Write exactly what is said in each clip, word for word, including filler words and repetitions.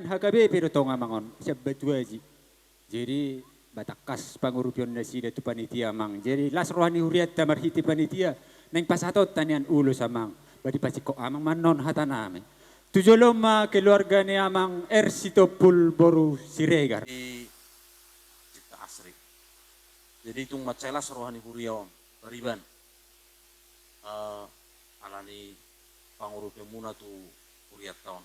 H K B P do tong amang on, sian Batu Aji. Jadi, ba tangkas pangurupion nasida tu panitia amang. Jadi, las roha ni hurianta marhite panitia, naeng pasahatonta nian ulos amang. Ba dipasingkop amang ma annon hatanami. Tu jolo ma keluarga ni amang R. Sitompul boru Siregar. Di Cipta Asri. Jadi, tung mansai las roha ni huria on, pariban. Eh, alani pangurupionmuna tu hurianta on.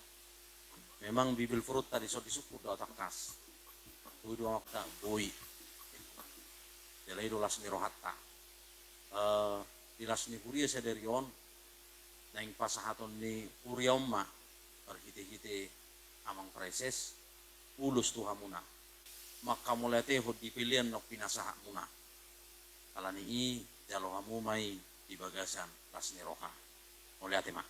Memang bibelvrouta dison disungkun do au tangkas. Boi do amang ta, boi. Jala i do las ni rohanta. Eh, di las ni huria sadari on, naeng pasahaton ni huria on ma, marhitehite amang praeses, ulos tu hamuna. Manghamauliatehon di pelean naung pinasahatmuna. Alani i jalo hamu ma i di bagasan las ni roha. Mauliate ma.